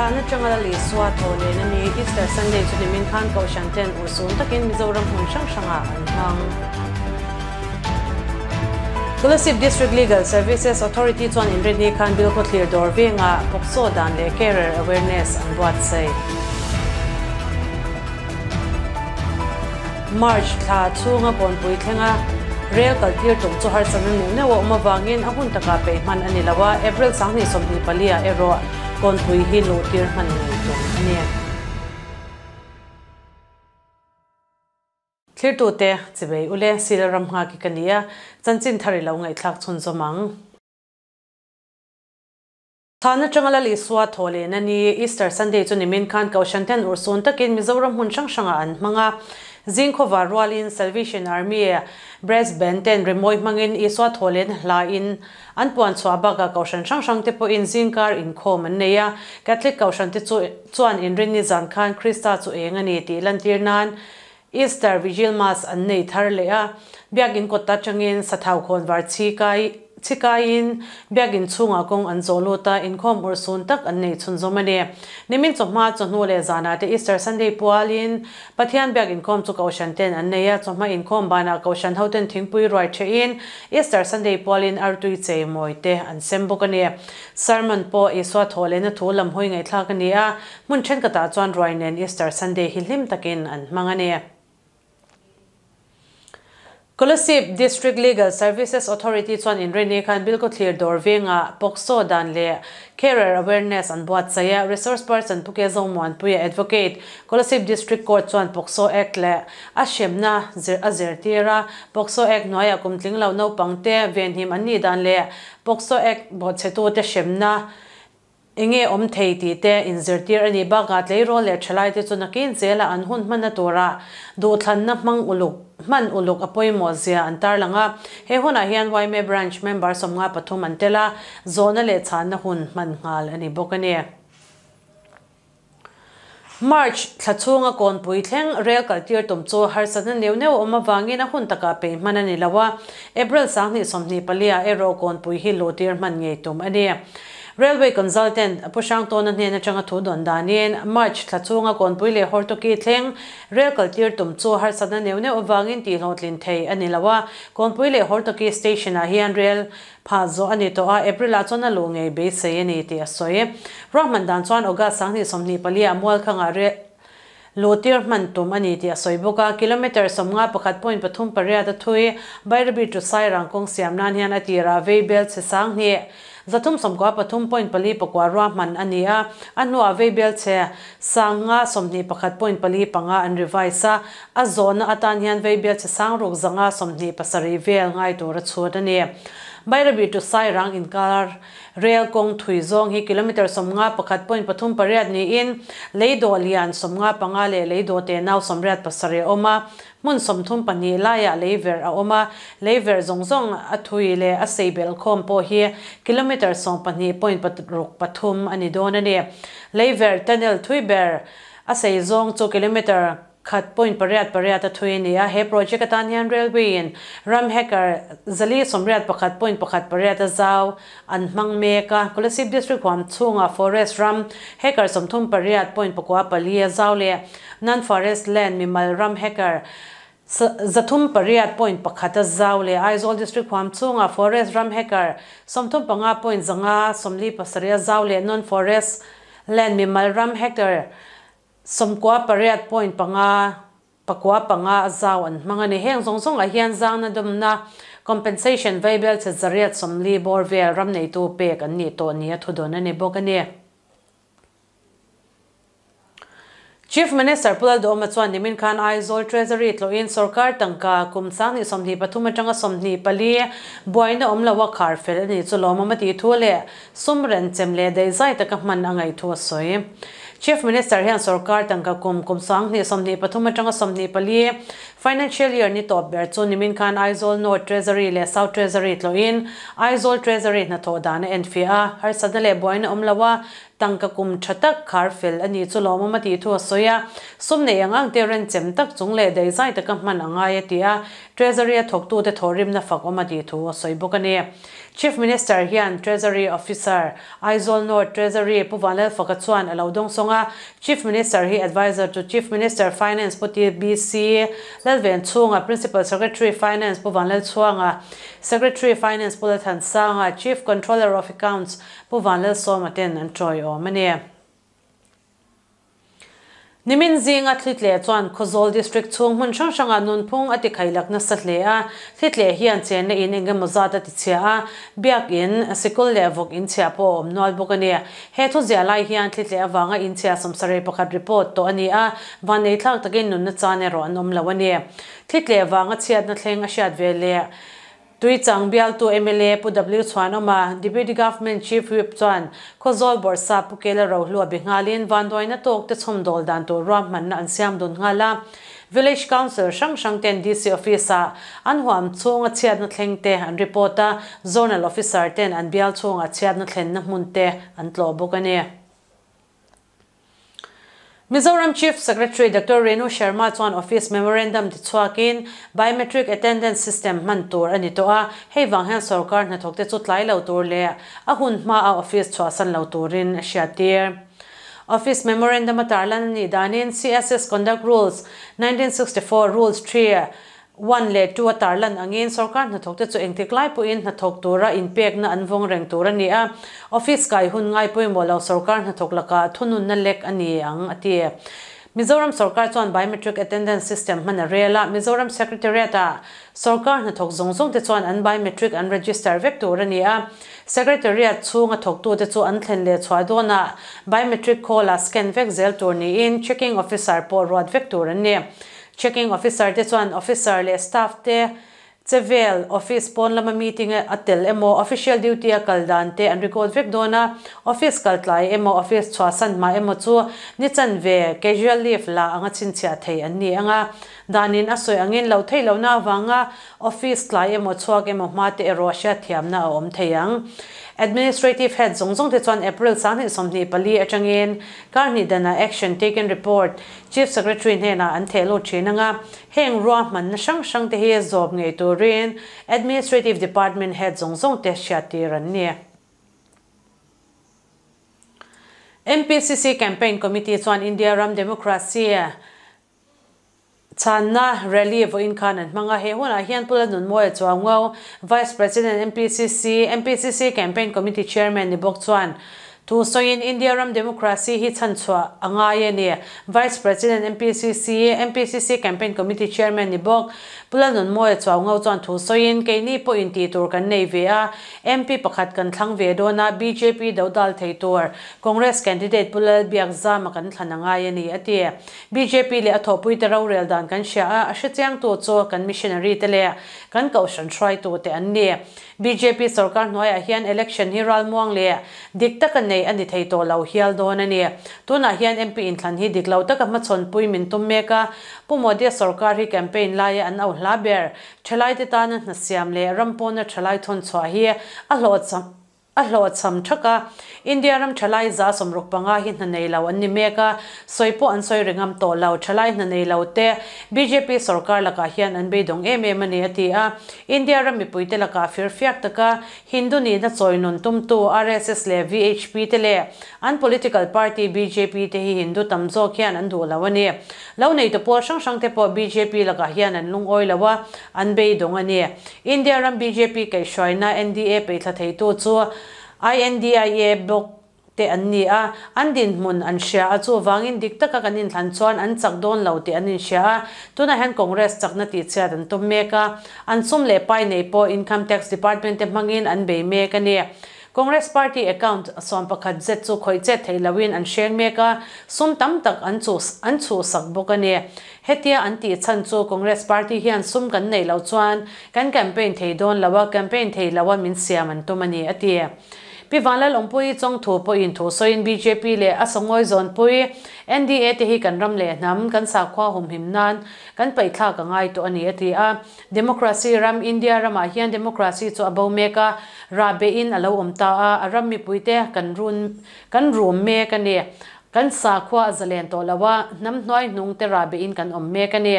Thlan atanga Lal Isua thaw len a ni. Easter Sunday chu nimin khan Kohhran ten urhsun takin Mizoram hmun hrang hrangah an hmang. Kolasib District Legal Services Authority chuan inrinni khan Bilkhawthlir dawr vengah POCSO dan leh Carer Awareness an buatsaih. March thla chhunga kawnpui thlenga rel kaltir tum chu harsatna neuh neuh a awm avangin a hun takah peih hman a ni lo a, April 2024 ah erawh kawnpui hi luhtir hman ngei tum a ni. Thlirtute, chivei ule, Sila ram nghak hi ka ni a, chanchin thar i lo ngaihthlak chhunzawm ang. Thlan atanga Lal Isua thaw lehna ni, Easter Sunday chu nimin khan Kohhran ten urhsun takin Mizoram hmun hrang hrangah an hmang a. Zingkhawva rualin Salvation Army Brass Band ten rimawi hmangin Isua thaw lehna hla in an puan chhuah bakah Kohhran hrang hrang te pawhin zingkar inkhawm an nei a. Catholic Kohhran te chu chuan inrinni zan khan Krista chu eng a ni tih lantir nan Easter Vigil Mass an nei thar leh a, Biakin kawt atangin sathau khawn var chhi kai chhi kaiin Biakin chhungah kawng an zawh lut a, inkhawm urhsun tak an nei chhunzawm a ni. Nimin chawhma, chawhnu leh zanah te Easter Sunday pualin Pathian biak inkhawm chu Kohhran ten an nei a, chawhma inkhawm banah Kohhran hoten thingpui ruai thehin Easter Sunday pualin artui chei mawi te an sem bawk a ni. Sermon pawh Isua thawh lehna thu lam hawi ngaihthlak a ni a, Hmun thenkhatah chuan ruai nen Easter Sunday hi hlim takin an hmang a ni. Kolasib District Legal Services Authority chuan inrinni khan Bilkhawthlir dawr vengah POCSO dan leh Carer Awareness an buatsaih a. Resource person Pu Ke Zomuanpuia Advocate, Kolasib District Court chuan POCSO Act leh a hremna zir a zirtir a. POCSO Act hnuaiah kum tling lo naupangte venhim an nih dan leh POCSO Act bawhchhetute hremna Enge awm thei tih te inzirtir a nih bakah tleirawl leh thalai te chu nakin zela an hun hmanna tura duhthlanna hmang uluk hman uluk a pawimawh zia an tarlang a. He hunah hian yma Branch member 53 an tel a, zawhna leh chhanna hun hman nghal a ni bawk a ni. March thla chhunga kawnpui thleng rel kaltir tum chu harsatna neuh neuh awm avangin a hun takah peih hman a ni lo a, April 2024 ah erawh kawnpui hi luhtir hman ngei tum a ni. Railway Consultant Pu Hrangtawna hnen atanga thu dawn danin March thla chhunga kawnpui leh Hortoki thleng rel kaltir tum chu harsatna neuh neuh avangin tihhlawhtlin thei a ni lo a, kawnpui leh Hortoki station ah hian rel Phah zawh a ni tawh a, April-ah chuan a luh ngei beisei a ni tih a sawi. Ruahman dan chuan August 2024 ah Mualkhangah reh luhtir hman tum a ni tih a sawi bawk a, kilometre 51 point pathum pariat a thui Bairabi to Sairang kawng siam nan hian a tirah vei bel chhe 2,393 point pali pakua ruahman a ni a, a hnuah vei bel chhe 521 point pali panga an revise a, a zawhna atan hian vei bel chhe 6,527 vel ngai tur a chhut a ni. Bairabi to Sairang inkar rel kawng thui zawng hi kilometre 51 point pathum pariat niin lei dawh lian 55 leh lei dawh tenau 87 a awm a, hmun 32 laiah lei verh a awm a, lei verh zawng zawng a thui leh a sei belh khawm pawh hi kilometre 12 point paruk pathum a ni dawn a ni. Lei verh tunnel thui ber a sei zawng chu kilometre Khat point pariat pariat a thui a ni a, he project atan hian railway in ram hectare 481 point pakhat pariat a zau an hmang mek a, Kolasib District huam chhunga forest ram hectare 38 point pakua pali a zau leh non-forest land mimal ram hectare 308 point pakhat a zau leh Aizawl District huam chhunga forest ram hectare 35 point zanga 47 a zau leh non-forest land mimal ram hectare 98 point panga pakua panga a zau an hmang a ni. Heng zawng zawngah hian zangna dawmna, compensation, veibel che 140 bawr vel ram neitu pek an nih tawh nia thudawn a ni bawk a ni. Chief Minister Pu Lalduhoma chuan nimin khan Aizawl Treasury tlawhin sorkar tangka kum 2023 atanga 24 buaina awm loa khar fel a ni chu lawmawm a tih thu leh sum renchem leh daihzai taka hman a ngaih thu a sawi. Chief Minister hian sorkar tangka kum kum 2023 atanga 24 financial year ni tawp ber chu nimin khan Aizawl North Treasury leh South Treasury tlawhin Aizawl Treasury hnathawh dan a enfiah a, harsatna leh buaina awm lo a, tangka kum tha tak khar fel a ni chu lawmawm a tih thu a sawi a, sum nei ang ang te renchem tak chung leh daihzai taka hman a ngai a ti a, Treasury a thawktute thawhrimna fak awm a tih thu a sawi bawk a ni. Chief Minister hian Treasury Officer, Aizawl North Treasury Pu Vanlalfaka chuan a lo dawngsawng a. Chief Minister hi Adviser to Chief Minister, Finance, Pu TBC Lalvenchhunga, Principal Secretary, Finance, Pu Vanlalchhuanga, Secretary, Finance, Pu Lalthansanga, Chief Controller of Accounts, Pu Vanlalsawma ten an tawiawm a ni. Nimin zinga thlitleh chuan Khawzawl District chhung hmun hrang hrangah nunphung a tikhailak nasa hle a, thlitleh hian chenna in engemaw zat a tichhia a, biakin, sikul leh vawk inchhia pawh a awm nual bawk a ni. He thuziah lai hian thlitleh avanga inchhia 71 report tawh a ni a, vannei thlak takin nunna chan erawh an awm lo a ni. Thlitleh vanga chhiatna thleng a hriat ve leh Tuichang bialtu mla Pu W Chhuanawma, Deputy Government Chief Whip chuan Khawzawl Bawrhsap Pu Kela Rohlua be nghalin vanduaina tawk te chhawmdawl dan tur ruahmanna an siam dun nghal a. Village Council hrang hrang ten DC Office ah an huam chhunga chhiatna thleng te an report a, Zonal Officer ten an bial chhunga chhiatna thlenna hmun te an tlawh bawk a ni. Mizoram Chief Secretary Doctor Renu Sharma chuan Office Memorandum tichhuakin Biometric Attendance System hman tur a ni tawh a, hei vang hian sorkar hnathawk te chu tlai lo tur leh a hun hma a office chhuahsan lo turin a hriattir. Office Memorandum a tarlan a nih danin CSS Conduct Rules, 1964 Rules 3, 1 leh 2 a tarlan angin sorkar hnathawk te chu engtik lai pawhin hnathawk tura inpekna an vawng reng tur a ni a, office kai hun ngai pawimawh lo sorkar hnathawk lakah thununna lek a ni ang a ti. Mizoram sorkar chuan biometric attendance system hman a rel a, Mizoram Secretariat ah sorkar hnathawk zawng zawng te chuan an biometric an register vek tur a ni a, Secretariat chhunga thawktu te chu an thlen leh chhuah dawnah biometric khawl ah scan vek zel tur niin checking officer pawh ruat vek tur an ni. Checking officer te chuan officer leh staff te chevel office pawn lama meeting a tel emaw official duty a kal dan te an record vek dawn a, office kal tlai emaw office chhuahsan hma emaw chu ni chanve casual leave la anga chhinchhiah thei an ni anga danin a sawi angin loh theih lohna avanga office tlai emaw chhuak emaw hma te erawh hriatthiamna a awm thei ang. Administrative head zawng zawng te chuan April 2024 atangin kar hnih danah action taken report Chief Secretary hnenah an theh lut thin anga heng ruahmanna hrang hrang te hi zawp ngei turin Administrative Department Head zawng zawng te hriattir an ni. MPCC Campaign Committee chuan India ram Democracy chhanna rally vawiin khan an hmang a, he hunah hian Pu Lalnunmawia Chuaungo, Vice President MPCC, MPCC Campaign Committee Chairman ni bawk chuan thu sawiin India ram Democracy hi chhanchhuah a ngai a ni. Vice President MPCC, MPCC Campaign Committee Chairman ni bawk Pu Lalnunmawia Chuaungo chuan thu sawiin keini pawhin tih tur kan nei ve a, MP pakhat kan thlang ve dawn a, bjp do dal thei tur Congress candidate Pu Lalbiakzama kan thlan a ngai a ni, a ti. Bjp leh a thawhpuite rorel dan kan hria a, a hrechiangtu chu kan missionary te leh kan kohhran hruaitu te an ni. Bjp sorkar hnuaiah hian election hi ralmuang leh dik taka nei a ni thei tawh lo hial dawn a ni. Tunah hian MP inthlan hi dik lo taka hmachhawnpui min tum mek a, Pu Modi-a sorkar hi campaign laia an au hla ber. Thalaite tana hna siam leh ram pawna thalai thawn chhuah hi a hlawhchham A hlawhchham thak a, India ram thalai 65 hi hna nei lo an ni mek a, sawi pawh an sawi ringam tawh lo. Thalai hna nei lo te bjp sorkar lakah hian an beidawng em em a ni, a ti a. India ram mipuite lakah firfiak taka Hindu nihna chawi nun tumtu RSS leh VHP te leh an political party bjp te hi Hindu tam zawk hian an duh lo a ni. Lo neitu pawl hrang hrang te pawh bjp lakah hian an lungawi lo a, an beidawng a ni. India ram bjp kaihhruaina NDA peihthla theitu chu INDIA bawk te an ni a, an dinhmun an hria a, chuvangin dik taka kan inthlan chuan an chak dawn lo tih an inhria a, tunah hian Congress chakna tihchhiat an tum mek a, an sum leh pai nei pawh Income Tax Department te hmangin an bei mek a ni. Congress Party account 11 zet chu khawih chet theih loin an hreng mek a, sum tam tak an chu an chhuhsak bawk a ni. Hetia an tih chhan chu Congress Party hian sum kan neih loh chuan kan campaign thei dawn lo a, campaign thei lo a min siam an tum a ni, a ti. Pi Vanlal Awmpuii Chawngthu pawhin thu sawiin bjp leh a sawngawi zawnpui NDA te hi kan ram leh hnam, kan sakhua humhim nan kan paihthlak a ngai tawh a ni, a ti a. Democracy ram India ramah hian democracy chu a bo mek a, rah behin a lo awm ta a, a ram mipuite kan run kan rum mek a ni. Kan sakhua a zalen tawh lo a, hnam hnuai hnung te rah behin kan awm mek a ni.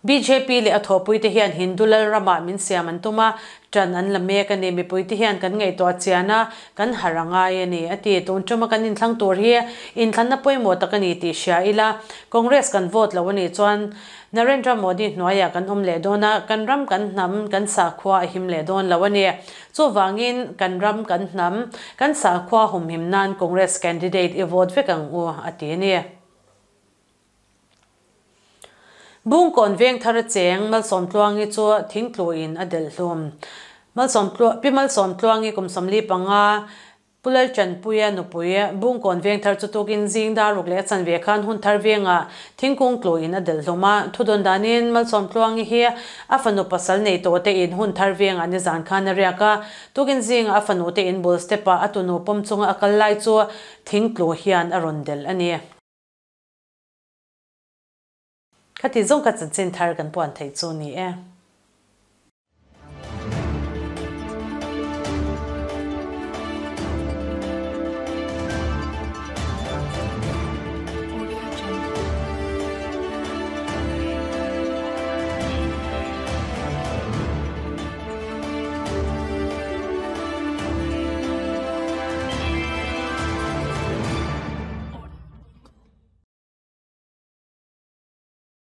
Bjp leh a thawhpuite hian Hindu lal ramah min siam an tum a, ṭan an la mek a ni. Mipuite hian kan ngaihtuah chian a, kan harh a ngai a ni, a ti. Tun ṭuma kan inthlang tur hi inthlanna pawimawh tak a ni tih hria ila, Congress kan vote lo a nih chuan Narendra Modi hnuaiah kan awm leh dawn a, kan ram, kan hnam, kan sakhua a him leh dawn lo a ni. Chuvangin kan ram, kan hnam, kan sakhua humhim nan Congress candidate i vote vek ang u, a ti a ni. Bungkawn veng thar a cheng Malsawmtluangi chu thingtluin a delh hlum. Malsawmtluang, Pi Malsawmtluangi kum 45, Pu Lalchanpuia nupui Bungkawn veng thar chu tukin zing dar ruk leh a chanve khan hun thar vengah thingkung tluin a delh hlum a. Thudawn danin Malsawmtluangi hi a fanu pasal nei tawh te in hun thar vengah nizan khan a riak a. Tukin zingah a fanu te in bul step ah a tunu pawm chunga a kal lai chu thingtlu hian a rawn delh a ni. Khati zawng kha chanchin thar kan puan theih chu ni e.